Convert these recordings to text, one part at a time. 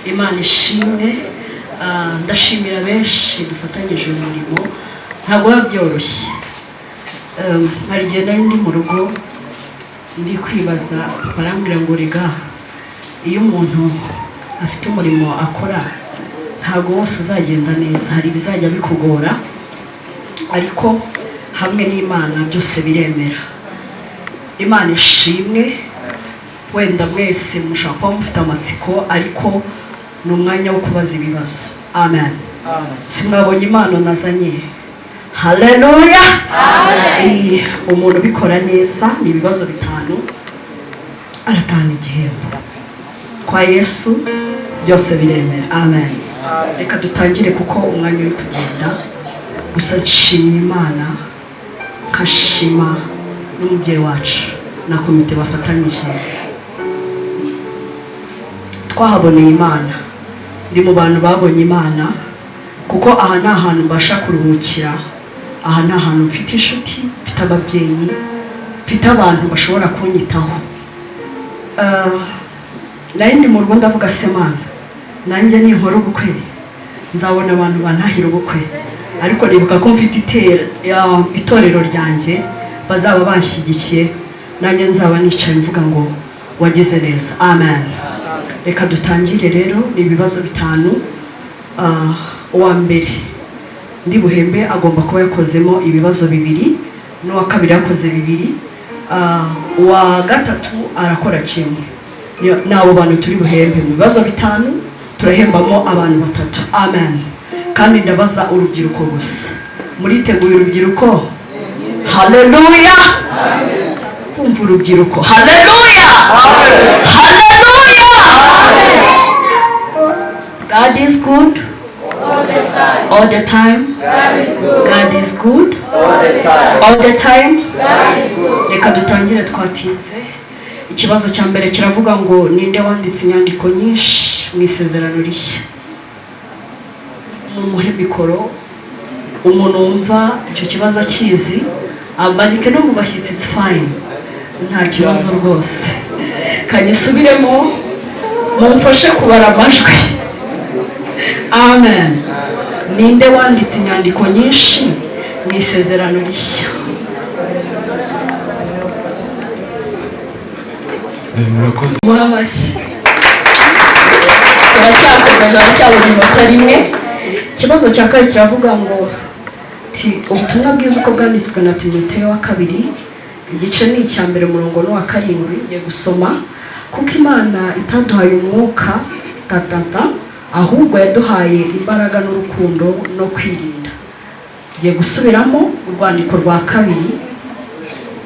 Imana ishimwe. Ndashimira benshi dufatanyije uyu murimo, ntabwo biba byoroshye. Hari igihe nari ndi mu rugo ndi kwibaza, barambwira ngo rega iyo umuntu afite umurimo akora ntabwo wose uzagenda neza, hari ibizajya bikugora, ariko hamwe n'Imana byose biremera. Imana ishimwe. Wenda mwese mushobora kuba mufite amatsiko, ariko ni umwanya wo kubaza ibibazo. Amen. Simwabonye impano nazanye? Haleluya! Umuntu ubikora neza, ni ibibazo bitanu, aratahana igihembo. Kwa Yesu byose biremera. Amen. Reka dutangire kuko umwanya uri kugenda. Gusa nshimye Imana, nkashima n'umubyeyi wacu na komite bafatanyije. Twahaboneye Imana. Ndi mu bantu babonye Imana, kuko aha ni ahantu mbasha kuruhukira, aha ni ahantu mfite inshuti, mfite ababyeyi, mfite abantu bashobora kunyitaho. Nari ndi mu rugo ndavuga: "Se Mana, nanjye ninkora ubukwe nzabona abantu bantahira ubukwe?" Ariko nibuka ko mfite itorero ryanjye bazaba banshyigikiye, nanjye nzaba nicaye mvuga ngo wagize neza. Amen. Reka dutangire rero, ni ibibazo bitanu. Uwa mbere ndi buhembe agomba kuba yakozemo ibibazo bibiri, n'uwa kabiri yakoze bibiri, uwa gatatu arakora kimwe. Ni abo bantu turi buhembe. Mu bibazo bitanu turahembamo abantu batatu. Amen. Kandi ndabaza urubyiruko gusa. Muriteguye, urubyiruko? Haleluya! Kumva urubyiruko. Haleluya, haleluya! God is good all the time. God is good all the time. Reka dutangire, twatinze. Ikibazo cya mbere kiravuga ngo: ninde wanditse inyandiko nyinshi mu Isezerano Rishya? Mumuhe mikoro. Umuntu wumva icyo kibazo akizi amanike. No mu bashyitsi, it's fine, nta kibazo rwose. Kanyisubiremo, mumfashe kubara amajwi. Amen. Ninde wanditse inyandiko nyinshi mu Isezerano Rishya? Murakoze. Muhe amashyi. Turacyakomeje, haracyabura inota rimwe. Ikibazo cya kabiri kiravuga ngo ti: ubutumwa bwiza uko bwanditswe na Timoteyo wa kabiri, igice ni icya mbere, umurongo ni uwa karindwi. Ngiye gusoma: "Kuko Imana itaduhaye umwuka tatata, ahubwo yaduhaye imbaraga n'urukundo no kwirinda." Ngiye gusubiramo: urwandiko rwa kabiri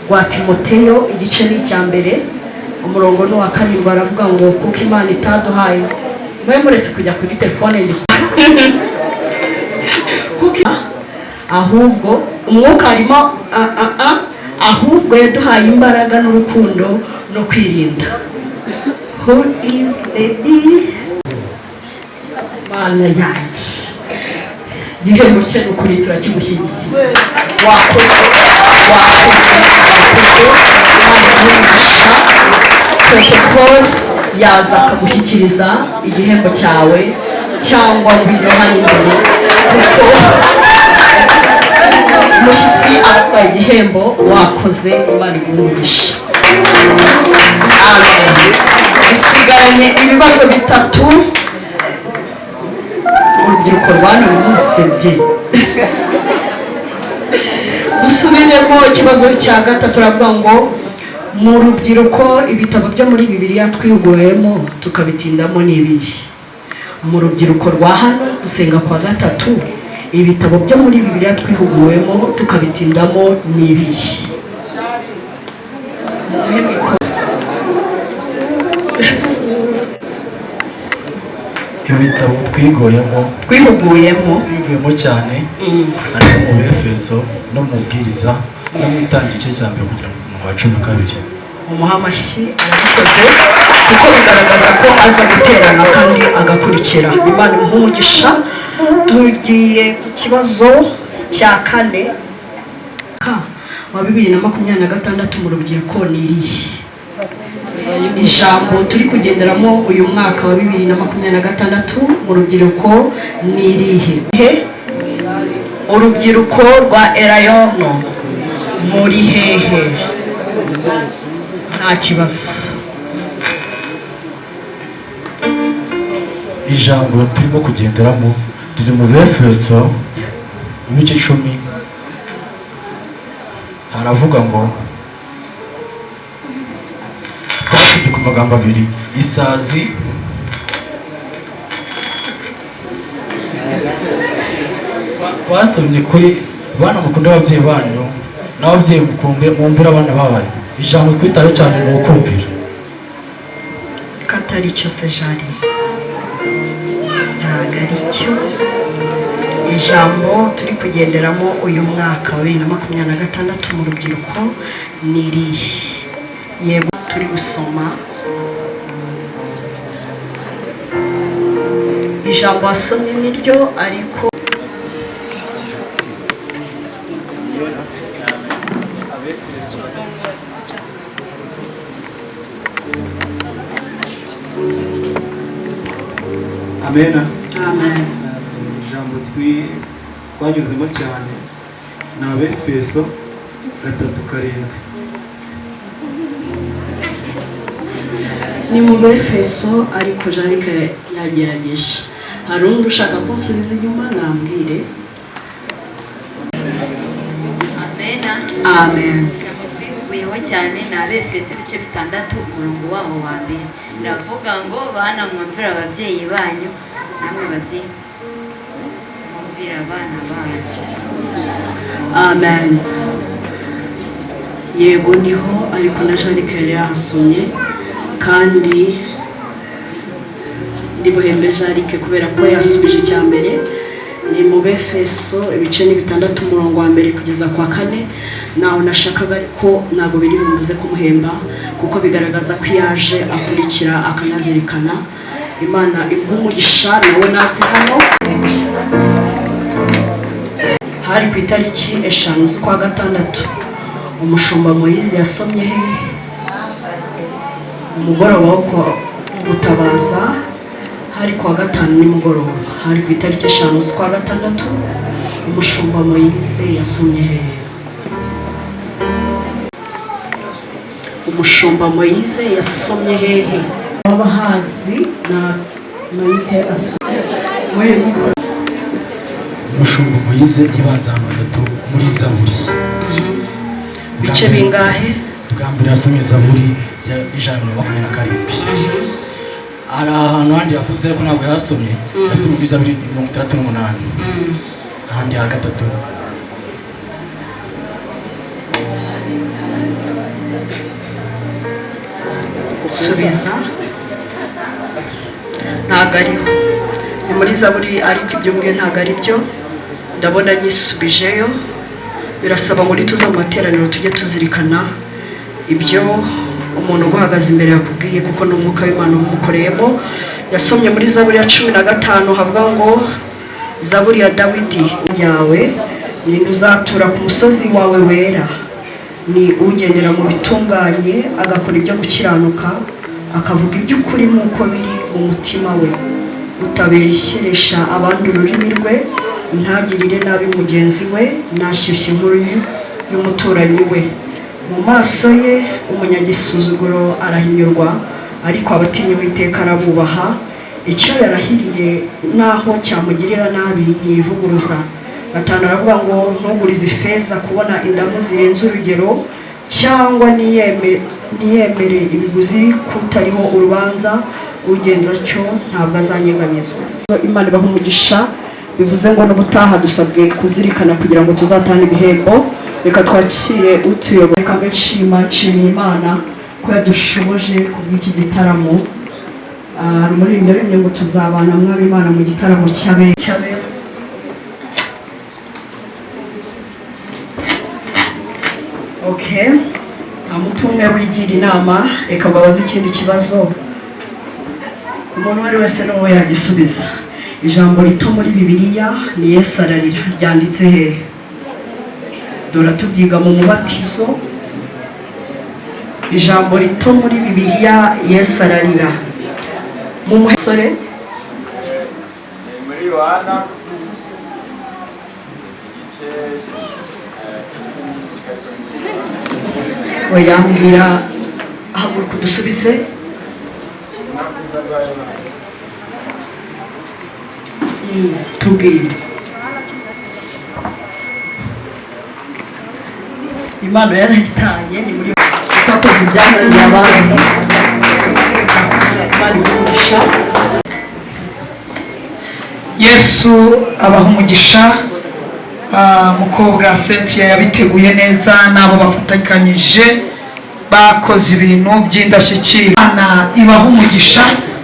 rwa Timoteyo, igice ni icya mbere, umurongo ni uwa karindwi, aravuga ngo: "Kuko Imana itaduhaye." Mube muretse kujya kuri telefone ndi kuko ahubwo umwuka harimo a a a, ahubwo yaduhaye imbaraga n'urukundo no kwirinda. Who is ready? Mana yanjye, igihembo cye ni ukuri turakimushyigikiye. Wakoze, wakoze, wakoze. Imana iguhe. Protocol yaza akagushyikiriza igihembo cyawe, cyangwa ngwino hano imbere, kuko umushyitsi abatwaye igihembo. Wakoze, Imana iguhe umugisha. Amen. Dusigaranye ibibazo bitatu. Urubyiruko rwa none munsebye. Dusubiremo ikibazo cya gatatu, turavuga ngo: mu rubyiruko, ibitabo byo muri Bibiliya twihuguyemo tukabitindamo ni ibihe? Mu rubyiruko rwa hano gusenga kwa gatatu, ibitabo byo muri Bibiliya twihuguwemo tukabitindamo ni ibihe? Mumuhe mikoro. Ibitabo twigoyemo twihuguyemo twiguyemo cyane harimo mu Befeso no mu Bwiriza no mu Itangira igice cya mbere kugera ku murongo wa 12. Mumuhe amashyi, arabikoze kuko bigaragaza ko aza guterana kandi agakurikira. Imana imuhe umugisha. Tugiye ku kibazo cya kane. Ka wa 2026 mu rubyiruko ni irihe? Ijambo turi kugenderamo uyu mwaka wa 2026 mu rubyiruko ni irihe? He? Urubyiruko rwa Elayono muri hehe? Nta kibazo. Ijambo turimo kugenderamo riri mu Befeso ibice 10, haravuga ngo twasubye ku magambo abiri isazi. Twasomye kuri bana mukunde ababyeyi banyu n'ababyeyi mukunde mwumvire abana babanyu. Ijambo twitayeho cyane ni ukumvira. Katari cyo se jari, ntabwo ari cyo. Ijambo turi kugenderamo uyu mwaka wa 2026 mu rubyiruko ni irihe? Yego, turi gusoma ijambo wasomye niryo, ariko Amena. Amen. Ijambo twanyuzemo cyane ni Abefeso 3:7. Ni mu Befeso, ariko Jarike yagerageje. Hari undi ushaka kunsubiza inyuma nambwire. Amena. Amen. Ijambo twihuguyeho cyane ni Abefeso ibice 6 umurongo waho wa mbere. Iravuga ngo bana mwumvire ababyeyi banyu, namwe babyeyi mwumvire abana banyu. Amen. Yego niho, ariko na Jarike yari yahasomye, kandi ndi buhembe Jarike kubera ko yasubije icya mbere. Ni mu Befeso ibice ni 6 umurongo wa mbere kugeza kwa 4. Naho nashakaga, ariko ntabwo biri bumuze kumuhemba kuko bigaragaza ko yaje akurikira akanazirikana. Imana imuhe umugisha nawe nazi hano. Hari ku itariki 5 z'ukwa gatandatu. Umushumba Moyize yasomye he? Umugoroba wo gutabaza, hari kuwa gatanu nimugoroba, hari ku itariki 5 z'ukwa gatandatu. Umushumba Moyize yasomye he? Umushumba Moyize yasomye hehe? Abahazi na Mayite asomye. Umushumba Moyize yibanze ahantu hatatu muri Zaburi. Bice bingahe? Bwa mbere yasomye Zaburi ya 127. Hari ahantu handi yavuze ko ntabwo yasomye, yasomye muri Zaburi 68. Ahandi ha gatatu Subiza. Ntabwo ariho, ni muri Zaburi, ariko ibyo mbwiye ntabwo ari byo. Ndabona nyisubijeyo. Birasaba ngo nituza mu materaniro tujye tuzirikana ibyo umuntu uguhagaze imbere yakubwiye, kuko ni umwuka w'Imana umukoreyemo. Yasomye muri Zaburi ya 15, havuga ngo Zaburi ya Dawidi yawe ni uzatura ku musozi wawe wera, ni ugendera mu bitunganye agakora ibyo gukiranuka, akavuga iby'ukuri nk'uko biri mu mutima we, utabeshyeresha abandi ururimi rwe, ntagirire nabi mugenzi we, ntashyushye inkuru y'umuturanyi we. Mu maso ye umunyagisuzuguro arahinyurwa, ariko abatinya Uwiteka arabubaha. Icyo yarahiriye naho cyamugirira nabi ntiyivuguruza. 5 aravuga ngo ntugurize ifeza kubona indamu zirenze urugero, cyangwa niyemere ibiguzi kutariho urubanza. Ugenza cyo ntabwo azanyeganyezwa. Imana ibaha umugisha. Bivuze ngo n'ubutaha dusabwe kuzirikana kugira ngo tuzatane ibihembo. Reka twakire utuyobora. Reka mbe nshimiye Imana ko yadushoboje kubw'iki gitaramo. Umuririmbyi yaririmbye ngo tuzabana mwami Imana mu gitaramo cy'abe. Okay. Nta mutumwe wigira inama, reka mbabaze ikindi kibazo. Umuntu uwo ari wese n'uwo yagisubiza. Ijambo rito muri Bibiliya ni Yesu ararira, ryanditse hehe? Dore tubyiga mu mubatizo. Ijambo rito muri Bibiliya, Yesu ararira mu musore. Ni muri Yohana igice 13. Oya, mbwira, haguruka udusubize. Ubwiza bwa Yohana. Tubwire. Impano yarayitanye, ni muri twakoze ibyananiye abandi. Imana igumisha. Yesu abaha umugisha. Mukobwa Cynthia yabiteguye neza n'abo bafatikanyije, bakoze ibintu by'indashyikirwa. Imana ibaha umugisha.